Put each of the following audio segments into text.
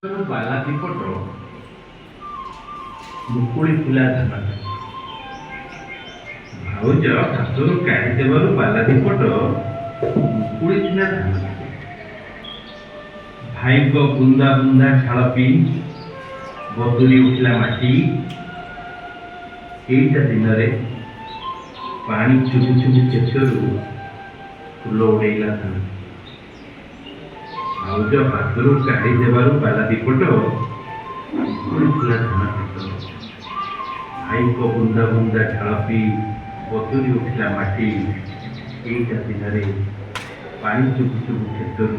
ବାଲା ଦିପଟ ମୁକୁଳି ଥିଲା ଧାନ। ଭାଉଜ ହାତରୁ କାଢ଼ି ଦେବାରୁ ବାଲା ଦିପଟ ମୁକୁଳି ଥିଲା ଧାନ। ଭାଇଙ୍କ ବୁନ୍ଦା ବୁନ୍ଦା ଝାଳ ପିଇ ବତୁରି ଉଠିଲା ମାଟି। କେଇଟା ଦିନରେ ପାଣି ଚୁବୁ ଚୁବୁ କ୍ଷେତରୁ ଫୁଲ ଉଡ଼େଇଲା ଧାନ। ଭାଉଜ ହାତରୁ କାଢ଼ି ଦେବାରୁ ବାଲା ଦିପଟ ମୁକୁଳି ଥିଲା ଧାନ କ୍ଷେତ। ଭାଇଙ୍କ ବୁନ୍ଦା ବୁନ୍ଦା ଝାଳ ପିଇ ବତୁରି ଉଠିଲା ମାଟି। କେଇଟା ଦିନରେ ପାଣି ଚୁବୁ ଚୁବୁ କ୍ଷେତରୁ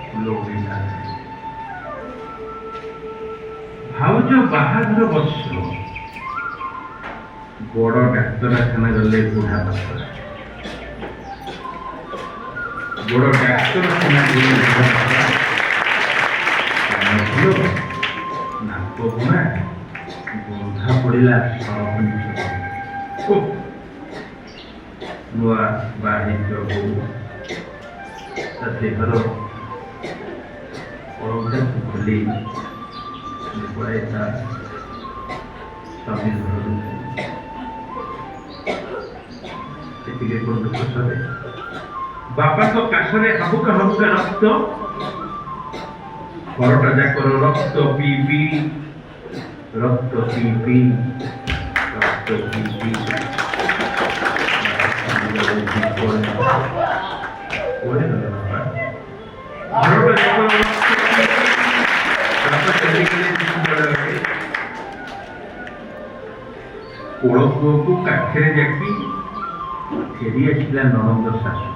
ଫୁଲ ଉଡ଼େଇଲା ଧାନ। ଭାଉଜ ବାହାଘର ବର୍ଷ ବଡ଼ ଡାକ୍ତରଖାନା ଗଲେ ବୁଢ଼ା ବାପା। ବଡ଼ ଡାକ୍ତରଖାନା ଗଲେ ବୁଢ଼ା ବାପା। କାନ ଫୁଲ, ନାକ ବୁଣା, ବନ୍ଧା ପଡ଼ିଲା ସରପଞ୍ଚ। ଓଃ, ନୂଆ ବାହା ହେଇଥିବା ବୋହୂ ତା ଦେହର ଅଳଙ୍କାରକୁ ଖୋଲି ପଳାଏ ତା ସ୍ୱାମୀ ଘରକୁ। ଏତିକି କଣ ଦୁଃଖ ସରେ? ବାପାଙ୍କ କାଶରେ ହାବୁକା ହାବୁକା ରକ୍ତ। ଘରଟା ଯାକର ରକ୍ତ ପିଇ ପିଇ, ରକ୍ତ ପିଇ ପିଇ, ରକ୍ତ ପିଇ ପିଇ କୁଆଡ଼େ ଗଲେ ବାପା? ଘରଟା ଯାକର ରକ୍ତ ପିଇ ପିଇ ବାପା ଚାଲିଗଲେ ବଡ଼। କୋଳ ପୁଅକୁ କାଖରେ ଯାକି ଫେରି ଆସିଲା ନଣନ୍ଦ ଶାଶୁ।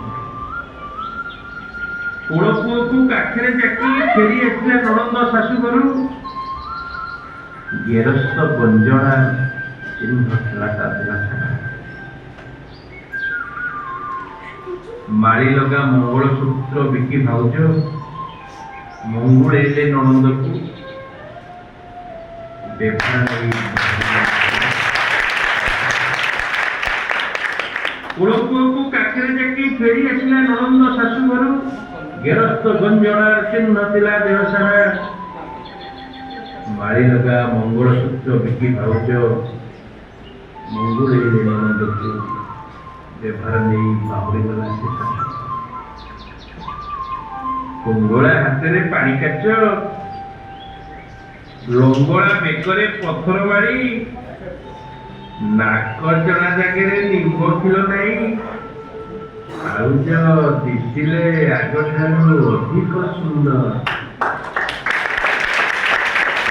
କୋଳ ପୁଅକୁ କାଖରେ ଯାକି ଫେରି ଆସିଲା ନଣନ୍ଦ ଶାଶୁ ଘରୁ। ଗେରସ୍ତ ଗଞ୍ଜଣା ଚିହ୍ନ ଥିଲା ତା ଦେହ ସାରା। ମାଳି ଲଗା ମଙ୍ଗଳସୂତ୍ର ବିକି ଭାଉଜ ମଙ୍ଗୁଳେଇଲେ ନଣନ୍ଦକୁ। ବେଭାର ନେଇ କୋଳ ପୁଅକୁ କାଖରେ ଯାକି ଫେରି ଆସିଲା ନଣନ୍ଦ ଶାଶୁ ଘରୁ। ଗେରସ୍ତ ଗଞ୍ଜଣାର ଚିହ୍ନ ଥିଲା ଦେହ ସାରା। ମାଳି ଲଗା ମଙ୍ଗଳସୂତ୍ର ବିକି ଭାଉଜ ମଙ୍ଗୁଳେଇଲେ ନଣନ୍ଦକୁ। ବେଭାର ନେଇ ବାହୁଡ଼ି ଗଲା ସେ ଶାଶୁ। କୁଙ୍ଗଳା ହାତରେ ପାଣି କାଚ, ଲଙ୍ଗଳା ବେକରେ ପଥର ବାଡ଼ି, ନାକ ଚଣା ଜାଗାରେ ନିମ୍ବ ଖିଲ ନାହିଁ। ଭାଉଜ ଦିଶିଲେ ଆଗଠାରୁ ଅଧିକ ସୁନ୍ଦର।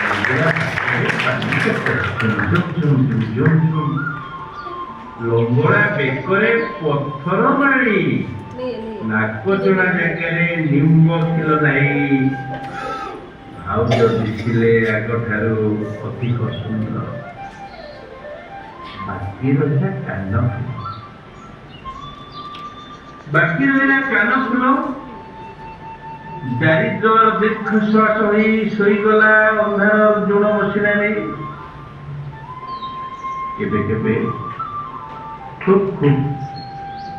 ଲଙ୍ଗଳା ହାତରେ ପାଣି କାଚ, ଝୁମ୍ ଝୁମ୍ ଝୁମ୍ ଝୁମ୍ ଝୁମ୍ ଝୁମ୍। ଲଙ୍ଗଳା ବେକରେ ପଥର ମାଳି, ନାକ ଚଣା ଜାଗାରେ ନିମ୍ବ ଖିଲ ନାହିଁ। ଭାଉଜ ଦିଶିଲେ ଆଗଠାରୁ ଅଧିକ ସୁନ୍ଦର। ବାକି ରହିଲା କାନ ଫୁଲ, ବାକି ରହିଲା କାନ ଫୁଲ। ଦାରିଦ୍ର୍ୟର ଦୀର୍ଘଶ୍ୱାସ ହୋଇ ଶୋଇଗଲା ଅନ୍ଧାର ଜୋଣ ମସିଣାରେ। କେବେ କେବେ, ଖୁବ୍ ଖୁବ୍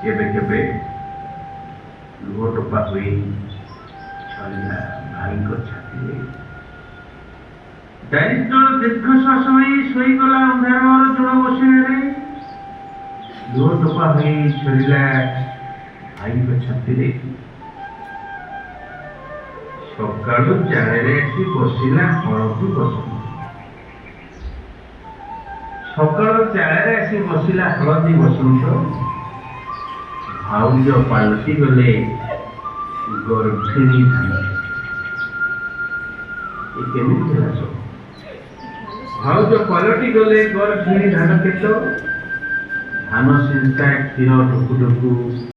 କେବେ କେବେ ଲୁହ ଟୋପା ହୋଇ ଝରିଲା ଭାଇଙ୍କ ଛାତିରେ। ଦାରିଦ୍ର୍ୟର ଦୀର୍ଘଶ୍ୱାସ ହୋଇ ଶୋଇଗଲା ଅନ୍ଧାରର ଜୋଣ ମସିଣାରେ। ଲୁହ ଟୋପା ହୋଇ ଝରିଲା ଭାଇଙ୍କ ଛାତିରେ। ସକାଳୁ ଚାଳରେ ଆସି ବସିଲା ହଳଦୀ ବସନ୍ତ। ସକାଳ ଚାଳରେ ଆସି ବସିଲା ହଳଦୀ ବସନ୍ତ। ଭାଉଜ ପାଲଟି ଗଲେ ଗର୍ଭିଣୀ ଧାନ। ଏ କେମିତି ହେଲା ସବୁ? ଭାଉଜ ପାଲଟି ଗଲେ ଗର୍ଭିଣୀ ଧାନ କ୍ଷେତ। ଧାନ ସିଞ୍ଚା କ୍ଷୀର ଢୁକୁ ଢୁକୁ।